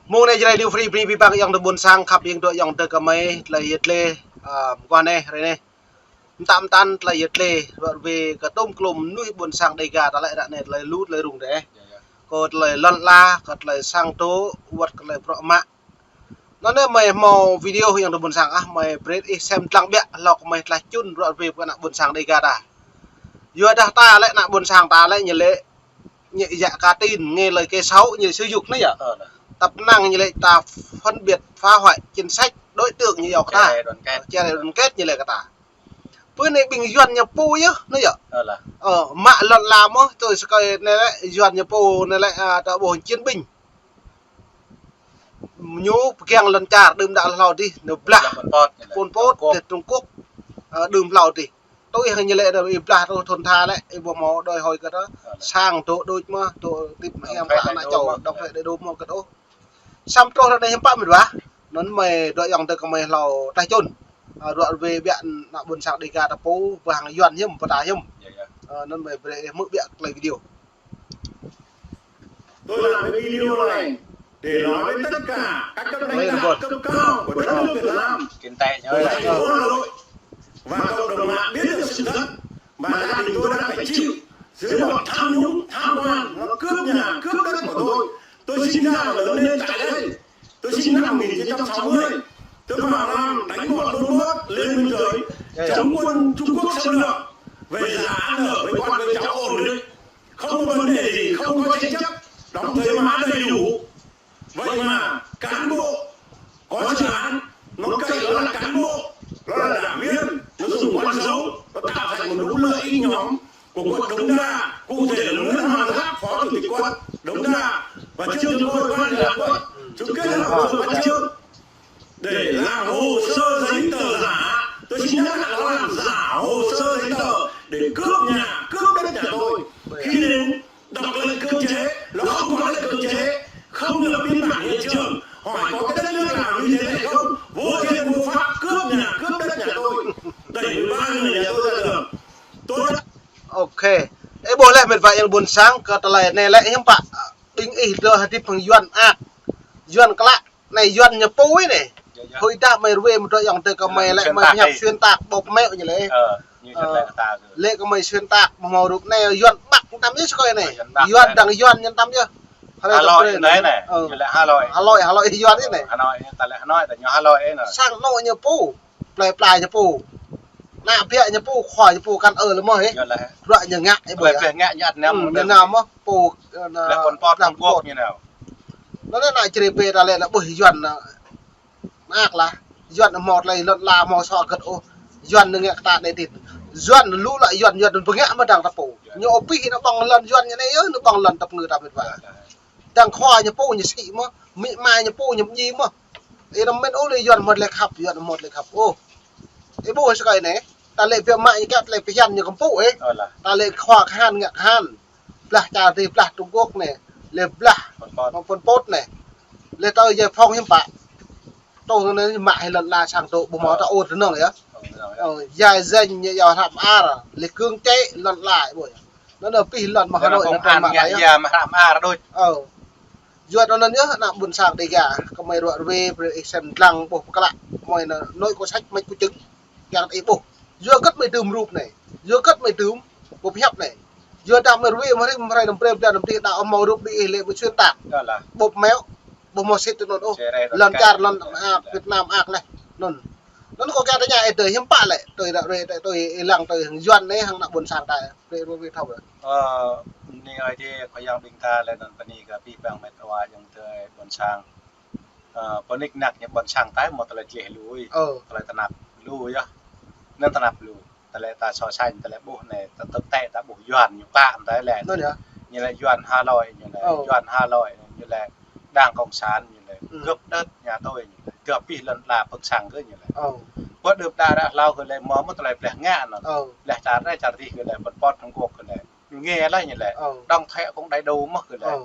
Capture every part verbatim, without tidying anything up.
Mông anai Jrai New Free bơni abih bang ayŏng adơi ƀuôn sang khăp, ayŏng adơi, ayŏng adơi kơmơi, tơlơi yet lĕ, ah, mơguah anai, hrơi anai. Mơtam mơtam tơlơi yet lĕ, ruă ruê kơ tôm klôm mơnuih ƀuôn sang Dega ta lĕ ră anai tơlơi lu tơlơi rŭng dêh. Kơ tơlơi lŏn ala, kơ tơlơi sang tŏ, wơ̆t kơ tơlơi bruă mă. Anŭn anai mơi hmâo video ayŏng adơi ƀuôn sang ah, mơi brơi ih sem lăng biă, hlâo kơ mơi tlaih čun ruă ruê kơ ană ƀuôn sang Dega ta. Yua dah ta lĕ ană ƀuôn sang ta lĕ ñu lĕ ñu djă ka tin, nghe lời kẻ xấu, ñu lĕ xúi giục anai yơh. Ơ, anai. Tăp năng ñu lĕ ta phân biệt phá hoại chính sách đối tượng ñu yua kơ ta. Chia rẽ đoàn kết. Chia rẽ đoàn kết ñu lĕ kơ ta. Pơ anai ƀing Yuan ñu pô yơh, anai yơh. Ơ, anai. Ơ, mă lŏn ala mơ̆, tui sơkơi anai lĕ, Yuan ñu pô anai lĕ, ah, ta ƀuh chiến binh. Ñu pơgang lŏn čar đưm đă hlâo adih, ñu blah. Blah Pol Pot, ñu lĕ. Pol Pot, Trung Quốc. Dêh Trung Quốc. Ơ, đưm hlâo adih. Tui hăng ñu lĕ dah ih blah tơ thun tha lĕ, ih ƀu hmâo đòi hỏi kơ ta. Ơ, anai. Sang tŏ đôč mơ̆, tŏ tip mă hiam đóng thuế pla ană čô, đóng thuế đầy đủ mơ̆ kơ ta. Samơ̆ truh ră anai hiư̆m pă mĕt wa. Anŭn mơi dŏ ayŏng adơi kơmơi hlâo tlaih čun. Ah, ruă ruê biă ană ƀuôn sang Dega ta pô, ƀu hăng Yuan hiư̆m, ƀu ta hiư̆m. Yơh, yơh. Ah, anŭn mơi brơi ih hmư̆ biă tơlơi video. Tôi làm cái video này để nói với tất cả các cấp lãnh đạo cấp cao của đất nước Việt Nam, của thành phố Hà Nội và cộng đồng mạng biết được sự thật mà gia đình tôi đang phải chịu dưới bọn tham nhũng, tham quan, nó cướp nhà, cướp đất của tôi. Tôi sinh ra và lớn lên tại đây. Tôi sinh năm một nghìn chín trăm sáu mươi. Tôi vào Nam đánh bọn Pol Pot lên biên giới, chống quân Trung Quốc xâm lược, về già ăn ở với quan với cháu ổn định. Không có vấn đề gì, không có tranh chấp, đóng thuế má đầy đủ. Vậy mà cán bộ có dự án, nó cậy nó là cán bộ, nó là đảng viên, nó dùng con dấu, nó tạo thành một lũ lợi ích nhóm của quận Đống Đa, cụ thể là Nguyễn Hoàng Giáp, phó chủ tịch quận Đống Đa, và Trương Tấn Khôi, ban lãnh đạo quận, chúng kết hợp với Văn Chương để làm hồ sơ giấy tờ giả. Tôi xin nhắc lại, nó làm giả hồ sơ giấy tờ để cướp nhà, cướp đất nhà tôi. Khi đến đọc lệnh cưỡng chế, nó không có lệnh cưỡng chế, không lập biên bản hiện trường, hỏi có cái đất nước nào như thế này không? Vô thiên vô pháp, cướp nhà, cướp đất nhà tôi, đẩy mười ba người nhà tôi ra đường. Tôi... Ok. Ơ, ƀuh lĕ mĕt wa ayŏng ƀuôn sang, kơ tơlơi anai lĕ hiư̆m pă. Ƀing ih dŏ hơdip hăng Yuan mơak. Yuan klă. Anai Yuan ñu pô anai. Yơh, yơh. Hơi dah mơi ruê mơ̆ dŏ ayŏng adơi kơmơi lĕ mơi pơhiăp xuyên tạc, ƀô̆ mơ̆ ñu lĕ. Ơ, ñu lĕ kơ ta. Lĕ kơmơi xuyên tạc, ƀu hmâo rup anai Yuan Bắc tam yơh sơkơi anai. Yuan Bắc Yuan anai. Yuan dang Yuan ñu tam yơh. Hà Nội anai anai. Ơ. Ñu lĕ Hà Nội. Hà Nội, Hà Nội Yuan anai. Hà Nội, ta lĕ Hà Nội, ta ñu Hà Nội anai. Sang anŏ ñu pô. Plơi pla ñu pô. Ană biă ñu pô, khua ñu pô kăn ơ lĕ mơ̆ hĕ. Yơh lĕ. Ruă ñu ngă, ih ƀuh yơh. Plơi pla ngă ñu ăt anăm. Ơ, ñu anăm mơ̆ pô, ơ, ană Pol Pot, Trung Quốc ñu anai. Anŭn anai ană Jrai pê ta lĕ ană ƀuh Yuan ană mơak lah. Yuan hmâo tơlơi lŏn ala hmâo sô hơget ôh. Yuan ñu ngă kơ ta anai adih. Yuan lu lă Yuan, Yuan pơngă mơ̆ dang ta pô. Ñu abih ñu ƀơ̆ng lŏn Yuan ñu anai yơh, ñu ƀơ̆ng lŏn tơpơngư ta mĕt wa. Dang khua ñu pô ñu sĭ mơ̆, amĭ ama ñu pô ñu mơñi mơ̆. Ih anăm mĭn ôh lĕ Yuan hmâo tơlơi khăp, Yuan hmâo tơlơi khăp ôh. Ih ƀuh sơkơi anai, ta lĕ biă mă ñu kiăng tơlơi phiăn ñu kơmpŭ ih. Ơ lah. Ta lĕ khua kahan ngă kahan. Blah čar adih, blah Trung Quốc anai. Lĕ blah Pol Pot. Pol Pot anai. Lĕ tơ giải phóng hiư̆m pă. Tơ anai mă hĭ lŏn ala sang tŏ ƀu hmâo ta ôh tơnăng yơh. Ơ, tơnăng yơh. Ơ, giải danh ñu yua hră mơar, lĕ cưỡng chế lŏn ala ih ƀuh yơh. Anŭn anai abih lŏn mơ̆ Hà Nội anŭn tơnăng mă yơh. Yua mă hră mơar đôč. Ơ. Yua anŭn anŭn yơh, ană ƀuôn sang Dega, kơmơi ruă ruê, brơi ih sem lăng ƀuh pơklă, kơmơi anŭn nội có sách mách có chứng, kiăng ih ƀuh. Yua hơget mơi dưm rup anai, yua hơget mơi dưm, ƀuh pơhiăp anai. Yua dah mơi ruê mơi hrĭm hrơi anăm brơi blan anăm dih đa ƀu hmâo rup đĭ ih lĕ mơi xuyên tạc. Ơ lah. Ƀô̆ mơ̆ ñu, ƀu hmâo sĭt tơ anŭn ôh. Lŏn čar lŏn mơak, Việt Nam mơak leh. Anŭn. Anŭn kâo kiăng tơña ih tui hiư̆m pă lĕ, tui đa rê, tui, tui ih lăng tui hăng Yuan anai hăng ană ƀuôn sang ta. Brơi ruă ruê thâo. Ơ, bơni Ơi Adai, khua yang ƀing ta lĕ anŭn bơni kơ abih bang mĕt wa ayŏng adơi ƀuôn sang. Ơ, pơnik nak ñu ƀuôn sang ta hmâo tơlơi dleh lui. Ơ. Tơlơi tơnap lu yơh. Anŭn tơnap lu. Tơlơi ta so sánh, tơlơi ƀuh anai, ta thực tế ta ƀuh Yuan ñu pă tơlơi lĕ. Anŭn yơh. Ñu lĕ Yuan Hà Nội, ñu lĕ Yuan Hà Nội, ñu lĕ Đảng Cộng sản, ñu lĕ cướp đất nhà tôi, ñu lĕ cướp abih lŏn ala pơ̆ng sang kơ ñu lĕ. Ơ. Ƀu đưm đă ră hlâo kơ lĕ hmâo mơ̆ tơlơi blah ngă anŭn. Ơ. Blah čar anai čar adih kơ lĕ Pol Pot Trung Quốc kơ lĕ. Ñu ngă lah ñu lĕ. Ơ. Đóng thuế cũng đầy đủ mơ̆ kơ lĕ. Ơ.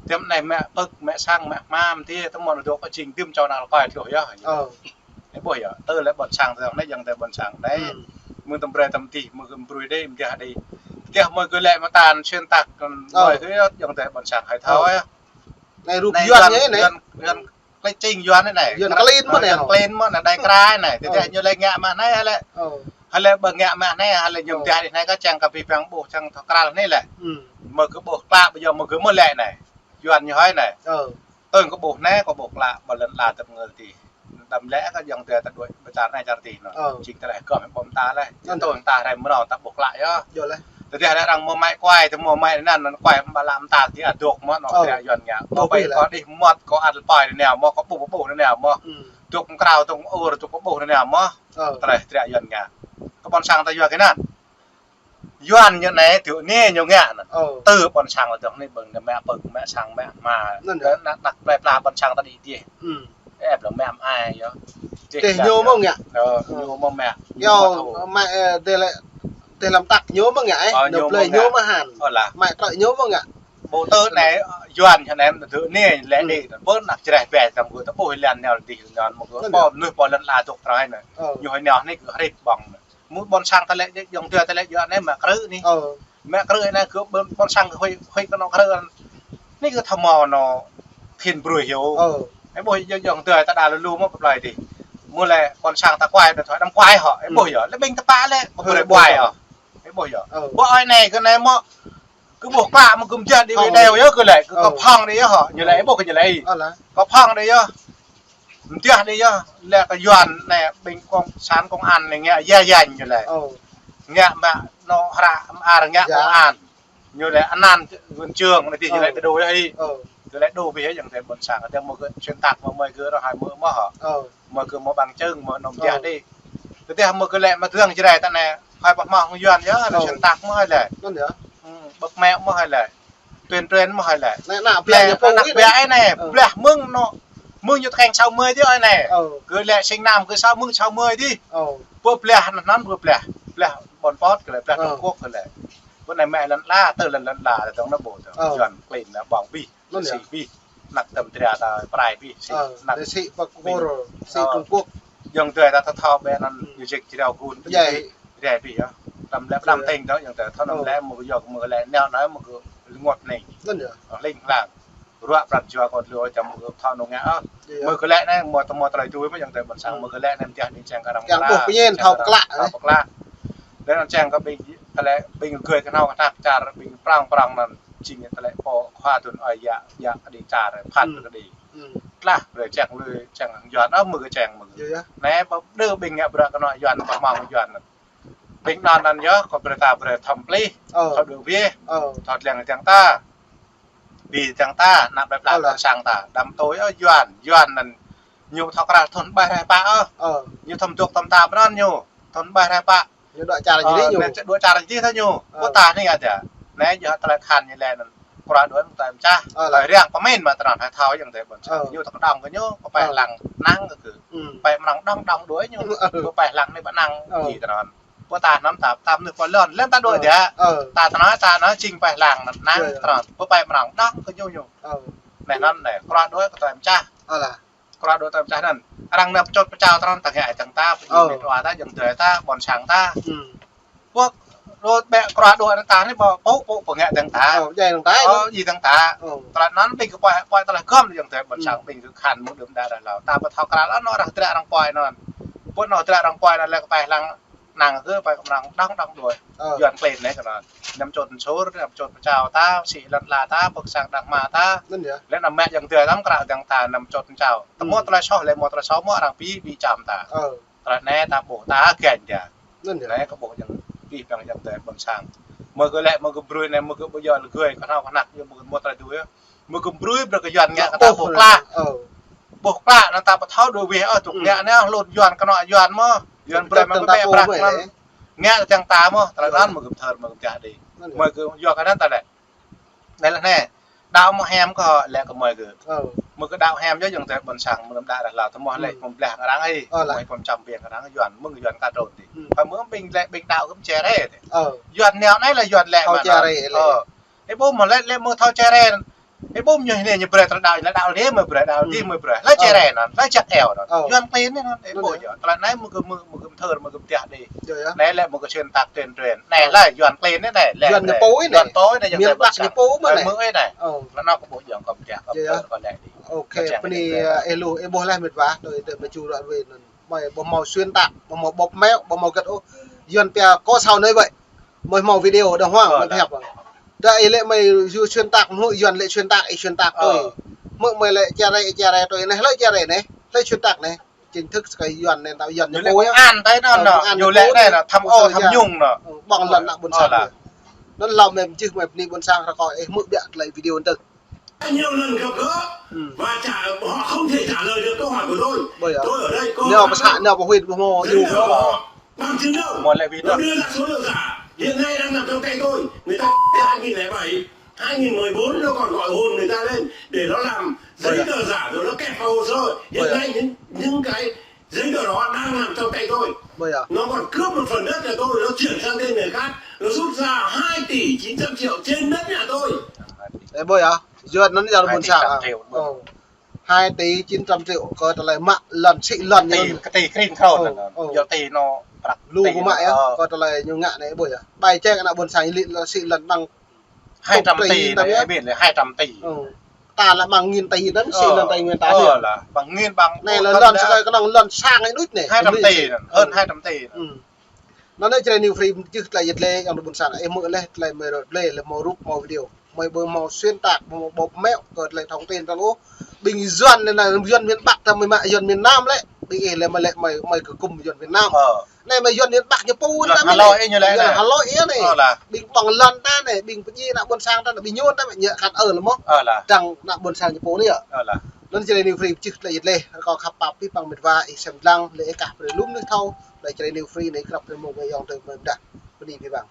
Tiăm anai mă pơ̆k, mă sang, mă hmam, tơl tơmơ̆n dŏ kơ jing dưm čô ană rơkơi truh yơh. Ơ. Ih ƀuh yơh, tơl lĕ ƀuôn sang tơl anai ayŏng adơi ƀuôn sang anai. Mơ̆ng tơm brơi tơm dih, mơ̆ng tơm brơi đĭ, mơ̆ng dih đĭ. Dih mơ̆ng gơ̆ lĕ mơ̆ tan xuyên tạc, mơ̆ng gơ̆ ayŏng adơi ƀuôn sang hơi thâo yơh. Anai rup Yuan anai, anai. Yuan, Yuan klĕ čing Yuan anai. Yuan klin mơ̆n anai. Yuan klin mơ̆n anai, đai krai anai. Tơdah ñu lĕ ngă mă anai, lĕ. Hơlĕ ƀu ngă mă anai, hơlĕ ñu mơ̆ tơdah anai kơ čang kơ pih păng ƀuh čang thâo kral anai lĕ. Mơ̆ kơ ƀuh klă, ƀu djơ̆ mơ̆ kơ mơ̆ lĕ anai. Yuan ñu hơi anai. Tơl kơ ƀuh anai, kơ ƀuh klă, ƀu lŏn la tơp ngơ tih. Đăm lĕ kơ jong tơ ta đuaĭ pơ čar anai čar tih anŭn. Jing tơlơi gơm ƀom ta lĕ. Tơl ta rai mrâo ta ƀuh klă yơh. Tơdah lĕ arăng mơ̆ mai kuai, tơ mơ̆ mai anŭn, anŭn kuai ƀu lăm ta tih aduk mơ̆ anŭn tơlơi Yuan ngă. Mơ̆ ƀai kơ đih mơ̆t kơ ăt pai anai mơ̆, kơ ƀuh ƀuh anai mơ̆. Duk krao duk ur duk ƀuh anai mơ̆. Tơlơi tơlơi Yuan ngă. Kơ ƀôn sang ta yua kơ anŭn. Yuan ñu anai, tui anai ñu ngă anŭn. Tơ ƀôn sang ta dŏ anai ƀơ̆ng anai mă pơ̆ng, mă sang, mă hma. Anŭn yơh. Anăp anăp plơi pla ƀôn sang ta đĭ dih. Ĕp lăng mă ai yơh. Tơl ñu mơ̆ ngă. Ơ, ñu mơ̆ mă. Yơh, mă, ơ, tơl lĕ, tơl lăm tăk ñu mơ̆ ngă, ơ, ñu mơ̆ ngă. Mă trơi ñu mơ̆ ngă. Ƀu tơ anai, Yuan ñu anai, tui anai lĕ anai, ƀơ̆ng anăp čreh ƀe tăm gơ̆ ta ƀuh lĕ anai dih anŭn mơ̆ gơ̆. Anŭn yơh. Pô mơnuih pô lŏn la dŏ trơi anai. Ñu hơi nao anai gơ̆ hrip ƀơ̆ng. Mơ̆ ƀôn sang ta lĕ, jong tơ ta lĕ, yua anai mă krư̆ anai. Mă krư̆ anai kơ ƀôn, ƀôn sang kơ huĭ, huĭ kơ anŏ krư̆. Anai kơ thâo mơ̆ anŏ thin brui hyu. Ơ. Ƀuh jong, jong tơ ta đa lu lu mơ̆ pơplai dih. Mơ̆ lĕ ƀôn sang ta kuai, điện thoại đăm kuai hŏ. Ƀuh yơh, lĕ ƀing ta pă lĕ, ƀu kơ kuai hŏ. Ƀuh yơh. Ƀuh anai kơ anai mơ̆, kơ ƀuh klă mơ̆ kơ mơjăt đĭ video yơh kơ lĕ, kơ phŏng đĭ yơh hŏ. Ñu lĕ, ƀuh kơ ñu lĕ. Kơ phŏng đĭ yơh. Mơ̆ tơdah đĭ yơh, lĕ kơ Yuan anai, ƀing cộng sản công an anai ngă ya yang ñu lĕ. Ngă mă anŏ hră mơar ngă công an. Ñu lĕ anăn huân chương anai dih ñu lĕ đu yơh hĭ. Kơ lĕ đu ƀu hĭ jong tơ ƀôn sang. Tơdah mơ̆ kơ xuyên tạc mơ̆ mơi kơ rơhai mơ̆ mơ̆ hŏ. Mơ̆ kơ mơ̆ bằng chứng mơ̆ anŏ mơ̆ tơdah đĭ. Tơdah mơ̆ kơ lĕ mă dơ̆ng Jrai ta anai, hơi pơhmăng Yuan yơh, anai xuyên tạc mơ̆ hơi lĕ. Bơk mĕ mơ̆ hơi lĕ. Tuyên truyền mơ̆ hơi lĕ. Anai anăp ƀiă ñu pô anăp ƀiă anai, blah mơ̆ng anŏ. Mơ̆ng ñu tơkeng sáu mươi dih anai. Kơ lĕ sinh năm kơ sáu mươi, sáu mươi dih. Pô blah anŭn, anŭn pô blah. Blah Pol Pot kơ lĕ, blah Trung Quốc kơ lĕ. Pô anai mă lŏn la, tơ lŏn, lŏn la, tơ dŏng anai ƀu tơ. Yuan klin anai ƀơ̆ng ƀĭ. Anŭn yơh. Sĭ ƀĭ. Anăp tơm tria ta prai ƀĭ. Sĭ, anăp sĭ Trung Quốc. Jong tơ ta thâo thâo ƀĕ anŭn, ñu jek jrao gun. Rai ƀĭ yơh. Tơm lĕ pơđăm teng dŏ, jong tơ thâo anŭn lĕ mơ̆ kơ yua kơ mơ̆ kơ lĕ neo anai mơ̆ kơ lĕ ngŏt anai. Anŭn yơh. Hling hlang. Ruă pran jua kơ lu čăm mơ̆ kơ thâo anŭn ngă. Mơ̆ kơ lĕ anai, mơ̆ tơ mơ̆ tơlơi tui mơ̆ jong tơ ƀôn sang mơ̆ kơ lĕ anai mơ̆ tơdah anai čang kơ arăng pơkla. Čang kơ arăng pơkla. Tơdah anai čang kơ ƀing, tơlơi ƀing gơ̆ kơnao kơnăk čar ƀing prong prong anŭn. Jing tơlơi pô khua tun ơi yă, yă kơđi čar, phat kơđi. Tlah, brơi čang lui, čang Yuan, ơ, mơ̆ kơ čang mơ̆ kơ. Anai, ƀơ̆ đơ ƀing ngă bruă kơnŏ Yuan, pơhmăng Yuan. Ƀing anŭn anŭn yơh, kơ brơi ta brơi thâo plih, thâo đuaĭ weh, thâo lăng dơ̆ng ta. Ƀĭ dơ̆ng ta, anăp plơi pla ƀôn sang ta. Đăm tui, ơ, Yuan, Yuan anŭn. Ñu thâo krah thun ƀai rai pă, ơ. Ñu thâo dŏ tơm ta pơ anŭn ñu. Thun ƀai rai pă. Ñu dŏ čar jih ñu. Anai dŏ čar jih ta ñu. Pơ ta anai kơ ta. Anai yơh tơlơi khan ñu lĕ anŭn. Krua đuaĭ mơ̆ tơlơi mơčah. Tơlơi riang pơmĭn mă tơnăn hai thâo jong tơ ƀôn sang. Ñu tơkơđŏng kơ ñu, kơ pai lăng năng kơ. Pai mrŏng đŏng đŏng đuaĭ ñu. Kơ pai lăng anai ƀu năng jih tơnăn. Pơ ta anŭn ta, ta mơnuih pơ lŏn, lĕ ta đuaĭ dih. Ta tơnăn, ta anŭn jing pai lăng năng tơnăn. Pơ pai mrŏng đŏng kơ ñu ñu. Anai anŭn anai, krua đuaĭ kơ tơlơi mơčah. Krua đuaĭ tơlơi mơčah anŭn. Arăng nao pơčut pơčao tơnăn ta ngă dơ̆ng ta, pơjing mĕt wa ta, jong tơ ta, ƀôn sang ta. Pô, đuaĭ ƀĕ krua đuaĭ anŭn ta anai pô, pô, pô ngă dơ̆ng ta. Ơ, jai dơ̆ng ta. Ơ, jai dơ̆ng ta. Tơlơi anŭn ƀing gơ̆ pơhiăp, pơhiăp tơlơi gơ̆m jong tơ ƀôn sang ƀing gơ̆ khan mơ̆ng đưm đă ră hlâo. Ta ƀu thâo krăn anŭn arăng tơlơi arăng pơhiăp anŭn. Pô anŭn tơlơi arăng pơhiăp anŭn lĕ kơ pai lăng năng kơ pai kơ mrŏng đŏng đŏng đuaĭ. Yuan klin anai kơ anŭn. Nao pơčut pơčao, nao pơčut pơčao ta, sĭ lŏn la ta, ƀơ̆ng sang đang hma ta. Lĕ anăm mă jong tơ ta krăn dơ̆ng ta nao pơčut pơčao. Tơ mơ̆ tơlơi soh, lĕ mơ̆ tơlơi soh mơ̆ arăng pi, pi čăm ta. Tơlơi anai ta ƀuh ta gĕn dih. Anai kơ ƀuh jong, pi păng jong tơ ƀôn sang. Mơ̆ kơ lĕ, mơ̆ kơ brơi anai, mơ̆ kơ ƀu djơ̆ lĕ gơ̆, kơnao kơnăk, mơ̆ kơ mơ̆ tơlơi đuaĭ. Mơ̆ kơ brơi brơi kơ Yuan ngă kơ ta ƀuh klă. Ƀuh klă anŭn ta ƀu thâo đuaĭ weh, ơ, tŭk ngă anai, lŏn Yuan kơnŏ Yuan mơ̆. Yuan brơi mơ̆ ƀĕ brơi anŭn. Ngă dơ̆ng ta mơ̆, tơlơi anŭn mơ̆ kơ thơr mơ̆ kơ mơčah đĭ. Mơ̆ kơ yua kơ anŭn ta lĕ. Anai lĕ anai. Đaŏ mơ̆ hiam kơ lĕ kơ mơi kơ. Mơ̆ kơ đaŏ hiam yơh jong tơ ƀôn sang mơ̆ đưm đă ră hlâo tơ mơ̆ lĕ pơm blah kơ arăng hĭ. Mơ̆ pơm čăm biang kơ arăng Yuan mơ̆ Yuan kơ trôn dih. Pơ mơ̆ ƀing lĕ ƀing đaŏ kơ čere dih. Yuan neo anai lĕ Yuan lĕ mă anŭn. Ơ. Ih ƀuh mơ̆ lĕ lĕ mơ̆ thâo čere. Ih ƀuh ñu anai ñu brơi tơlơi đaŏ, lĕ đaŏ dih mơ̆ brơi, đaŏ dih mơ̆ brơi. Lĕ čơrĕ anŭn, lĕ čăk eo anŭn. Yuan klin anŭn, ih ƀuh yơh. Tơlơi anai mơ̆ kơ mơ̆, mơ̆ kơ mơthơr, mơ̆ kơ mơtiah dih. Anai lĕ mơ̆ kơ xuyên tạc tuyên truyền. Anai lĕ Yuan klin anai, lĕ Yuan ñu pô anai. Yuan pô anai, Yuan miền Bắc ñu pô mơ̆ anai. Mơ̆ anai. Anŭn kơ ƀuh yơh kơ mơtiah, kơ mơthơr, kơ lĕ dih. Ok, bơni, ơ, ih lu, ih ƀuh lĕ mĕt wa, tui tơ mă ču ră ruai anŭn. Mơi ƀu hmâo xuyên tạc, ƀu hmâo bóp méo, ƀu hmâo gĕt ôh. Yuan pia có sao nấy vậy. Mơi hmâo video đàng hoàng, mơi pơhiăp. Đa ih lĕ mơi yu xuyên tạc, mơ̆ Yuan lĕ xuyên tạc, ih xuyên tạc tui. Mơ̆ mơi lĕ čơrĕ, čơrĕ tui anai, hlơi čơrĕ anai, hlơi xuyên tạc anai. Chính thức sơ Yuan anai, tao Yuan ñu lĕ pô yơh. Công an tơ anŭn, ñu lĕ anai, tham ô tham nhũng anŭn. Ƀơ̆ng lŏn ană ƀôn sang. Anŭn lŏm mơi čih mơi bơni ƀôn sang ră kơ ih hmư̆ biă tơlơi video anŭn. Nhiều lần gặp gỡ và trả, họ không thể trả lời được câu hỏi của tôi. Tôi ở đây có neo pơsă, neo pơhuĭ, ƀu hmâo giấy tờ của họ. Bằng chứng đâu? Nó đưa ra số liệu giả. Hiện nay đang nằm trong tay tôi. Người ta hai nghìn lẻ bảy, hai nghìn mười bốn nó còn gọi hồn người ta lên để nó làm giấy tờ giả rồi nó kẹp vào hồ sơ. Hiện nay những, những cái giấy tờ đó đang nằm trong tay tôi. Nó còn cướp một phần đất nhà tôi, nó chuyển sang tên người khác, nó rút ra hai tỷ chín trăm triệu trên đất nhà tôi. Ê, ƀuh yơh. Yuan anŭn yang ƀôn sang. Hai tỷ chín trăm triệu kơ tơlơi mă lŏn, sĭ lŏn ñu. Kơti kring krôn anŭn. Yua kơti anŭn prăk lu kơ mă yơh, kơ tơlơi ñu ngă anai ƀuh yơh. Bai ček ană ƀôn sang lĭ lŏn sĭ lŏn ƀơ̆ng hai trăm tỷ anai, ih ƀuh lĕ hai trăm tỷ. Ta lĕ ƀơ̆ng nghìn tỷ anŭn, sĭ lŏn tơ anai ta. Ơ, lĕ ƀơ̆ng nghìn ƀơ̆ng. Anai lŏn sĭ kơnơ̆ng lŏn sang anai đôč anai. Hai trăm tỷ anŭn, hơn hai trăm tỷ anŭn. Anŭn anai Jrai New Free čih tơlơi yet lĕ yang ƀôn sang, ih hmư̆ lĕ tơlơi mơi ră ruai lĕ hmâo rup hmâo video. Mơi ƀu hmâo xuyên tạc, ƀu hmâo bóp méo kơ tơlơi thông tin tơ ôh. Ƀing Yuan anai, Yuan miền Bắc tơ mơi mă Yuan miền Nam lĕ. Ƀing ih lĕ mơi lĕ mơi, mơi kơ kŭm Yuan miền Nam. Anai mơi Yuan miền Bắc ñu pô anŭn ta mơi lĕ. Yuan Hà Nội anai. Ƀing ƀơ̆ng lŏn ta anai, ƀing pơdjai ană ƀôn sang ta anai, ƀing Yuan ta mơi ñu kăn ơ lĕ mơ̆. Dăng ană ƀôn sang ñu pô anai yơh. Anŭn Jrai New Free čih tơlơi yet lĕ, ră kơ khăp pap pih păng mĕt wa ih sem lăng, lĕ ih kah brơi lŏm anai thâo. Tơlơi Jrai New Free anai krăp brơi mơ̆ng wai yong tơ mơi ƀiă. Bơni pih păng.